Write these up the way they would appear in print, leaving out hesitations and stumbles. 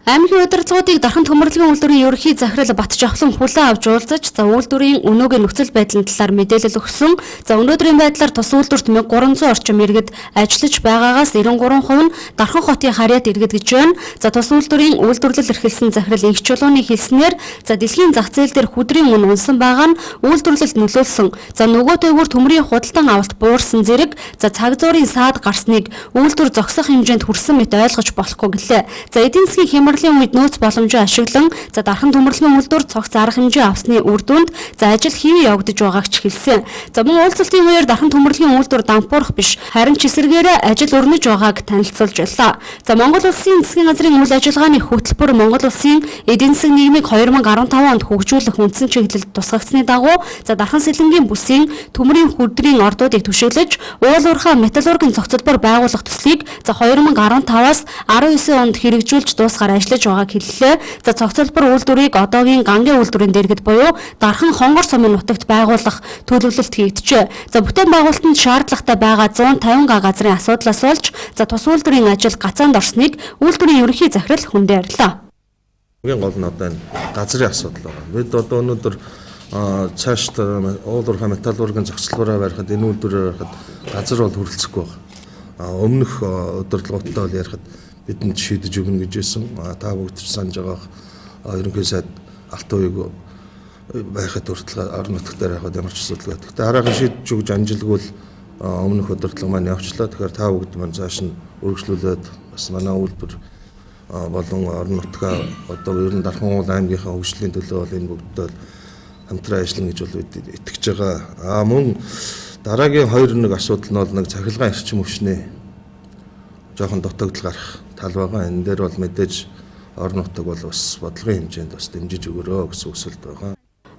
Аймгийн удирдлагуудыг Дархан төмөрлөгийн үйлдвэрийн ерөнхий захирал Батжавхлан хүлээн авч уулзаж, за үйлдвэрийн өнөөгийн нөхцөл байдлын талаар мэдээлэл өгсөн. За өнөөдрийн байдлаар тус үйлдвэрт 1300 орчим иргэд ажиллаж байгаагаас 93% нь Дархан хотын харьяат иргэд гэж байна. За тус үйлдвэрийн үйлдвэрлэл эрхэлсэн захирал Инх Чулууны хэлснээр за дэлхийн зах зээл дээр хүдрийн үн унсан байгаа нь үйлдвэрлэлд нөлөөлсөн. За нөгөө төвөр төмрийн худалдан авалт буурсан зэрэг за цаг зуурын саад гарсныг үйлдвэр зогсох хэмжээнд хүрсэн мэт ойлгож болохгүй гэлээ. За эдийн засгийн хямралын үед нөөц боломжоо ашиглан за Дархан төмөрлөгийн үйлдвэр цогц арга хэмжээ авсны үр дүнд за ажил хэвээ явагдаж байгааг ч хэлсэн. За мөн уулзалтын үеэр Дархан төмөрлөгийн үйлдвэр дампуурах биш харин ч эсэргээрээ ажил өрнөж байгааг танилцуулж байлаа. За Монгол улсын засгийн газрын үйл ажиллагааны хөтөлбөр Монгол улсын эдийн засгийн нийгмийг 2015 онд хөгжүүлэх үндсэн чиглэлд тусгагдсаны дагуу за Дархан Сэлэнгийн бүсийн төмрийн хүдрийн ордуудыг түшиглэж уул уурхай металлургийн цогцлбор байгуулах төслийг за 2015-аас 19 онд хэрэгжүүлж дуусгаар ажиллаж байгааг хэллээ. За цогцлбор үйлдвэрийг одоогийн Гангийн үйлдвэрийн дэргэд буюу Дархан Хонгор сумын нутагт байгуулах төлөвлөлт хийгджээ. За бүтээн байгуулалтанд шаардлагатай байгаа 150 га газрын асуудлаас болж за тус үйлдвэрийн ажил гацаанд орсныг үйлдвэрийн ерөнхий захирал хүндээ ярьлаа. Хамгийн гол нь одоо энэ газрын асуудал байгаа. Бид одоо өнөөдөр цааш уул уурхай металлургийн зохицлуураа барихад, энэ үйлдвэрээр барихад газар бол хүрэлцэхгүй байгаа. Өмнөх удирдлагуудтай бол ярихад бидэнд шийдэж өгнө гэж хэлсэн. Та бүгд ч санаж байгаа ерөнхий сайд алтан уяг байхад хүртэл орон нутаг дээр байхад ямар ч асуудал байдаг. Гэхдээ хараахан шийдэж өгж амжилгүй л өмнөх удирдлага маань явчлаа. Тэгэхээр та бүгд маань цааш нь үргэлжлүүлээд бас манай үйлдвэр болон орон нутгаа одоо ер нь Дархан уул аймгийнхаа хөгжлийн төлөө бол энэ бүгдтэй хамтран ажиллана гэж бол бид итгэж байгаа. Мөн дараагийн хоёр нэг асуудал нь бол нэг цахилгаан эрчим хүчний жоохон дутагдал гарах тал байгаа. Энэ дээр бол мэдээж орон нутаг бол бас бодлогын хэмжээнд бас дэмжиж өгөөрэй гэсэн хүсэлт байгаа.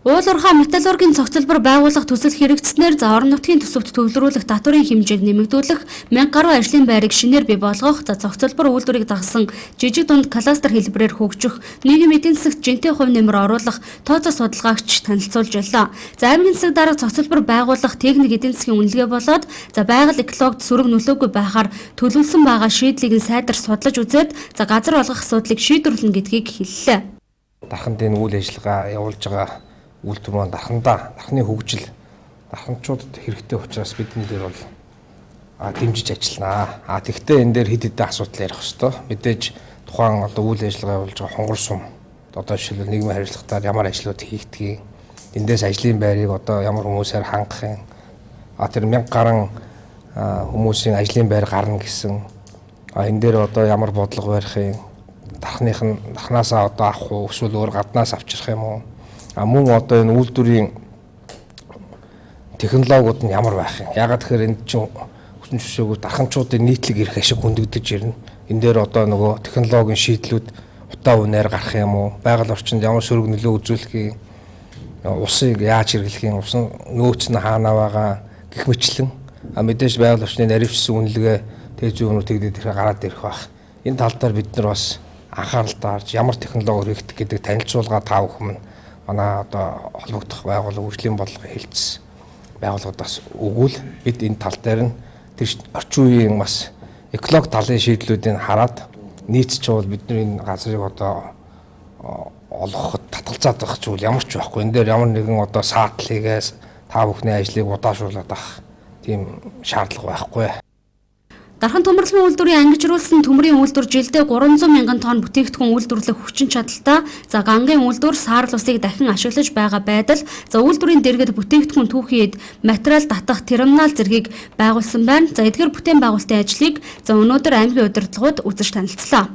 Уул уурхай металлургийн цогцлбор байгуулах төсөл хэрэгжсэнээр за орон нутгийн төсөвт төвлөрүүлэх татварын хэмжээг нэмэгдүүлэх, 1000 гаруй ажлын байрыг шинээр бий болгох, за цогцлбор үйлдвэрийг дагсан жижиг дунд кластер хэлбэрээр хөгжих, нийгмийн эдийн засагт жинтэй хувь нэмэр оруулах тооцоо судалгаагч танилцуулж байлаа. За аймгийн засаг дарга цогцлбор байгуулах техник эдийн засгийн үнэлгээ болоод за байгаль экологид сөрөг нөлөөгүй байхаар төлөвлөсөн байгаа шийдлийг нь сайдар судлаж үзээд за газар олгох асуудлыг шийдвэрлэнэ гэдгийг хэллээ. Дарханд энэ үйл ажиллагаа явуулж байгаа үйлдвэр маань дархандаа, дархны хөгжил дарханчуудад хэрэгтэй учраас бидний дээр бол дэмжиж ажилланаа. Тэгвэл энэ дээр хэд хэдэн асуудал ярих ёстой. Мэдээж тухайн одоо үйл ажиллагаа явуулж байгаа хонгор сум одоо жишээлбэл нийгмийн харилцагтаар ямар ажлууд хийгдгийг, эндээс ажлын байрыг одоо ямар хүмүүсээр хангах юм. Тэр 1000 гаруй хүмүүсийн ажлын байр гарна гэсэн. Энэ дээр одоо ямар бодлого барих юм, дархных нь дархнаасаа одоо авах уу, эсвэл өөр гаднаас авчрах юм уу? Мөн одоо энэ үйлдвэрийн технологиуд нь ямар байх юм? Ягаад тэгэхээр энд чинь хүчин чөсөөгөө дарханчуудын нийтлэг эрх ашиг хүндэгдэж ирнэ. Энэ дээр одоо нөгөө технологийн шийдлүүд утаа үнээр гарах юм уу? Байгаль орчинд ямар сөрөг нөлөө үзүүлэх юм? Усыг яаж хэрэглэх юм? Усан нөөц нь хаана байгаа гэх мэтлэн. Мэдээж байгаль орчны наривчсан үнэлгээ тэг зүйнүүд тэгдэд тэрхээ гараад ирэх байх. Энэ тал дээр бид нар бас анхаарал таарч ямар технологи хэрэгтэх гэдэг танилцуулга та бүхэн манай одоо холбогдох байгууллага хөгжлийн бодлогын хэлц байгууллагуудаас өгвөл бид энэ тал дээр нь тэр орчин үеийн бас экологи талын шийдлүүдийг хараад нийцч бол бидний энэ газрыг одоо олгоход татгалзаад байх зүйл ямар ч байхгүй. Энэ дээр ямар нэгэн одоо саатал хийгээс та бүхний ажлыг удаашруулад авах тийм шаардлага байхгүй. Дархан төмөрлөгийн үйлдвэрийн ангижруулсан төмрийн үйлдвэр жилдээ 300 мянган тонн бүтээгдэхүүн үйлдвэрлэх хүчин чадалтай за Гангийн үйлдвэр саарл усыг дахин ашиглаж байгаа байдал за үйлдвэрийн дэргэд бүтээгдэхүүн түүхийн эд материал татах терминал зэргийг байгуулсан байна. За эдгээр бүтээн байгуулалтын ажлыг за өнөөдөр аймгийн удирдлагууд үзэж танилцлаа.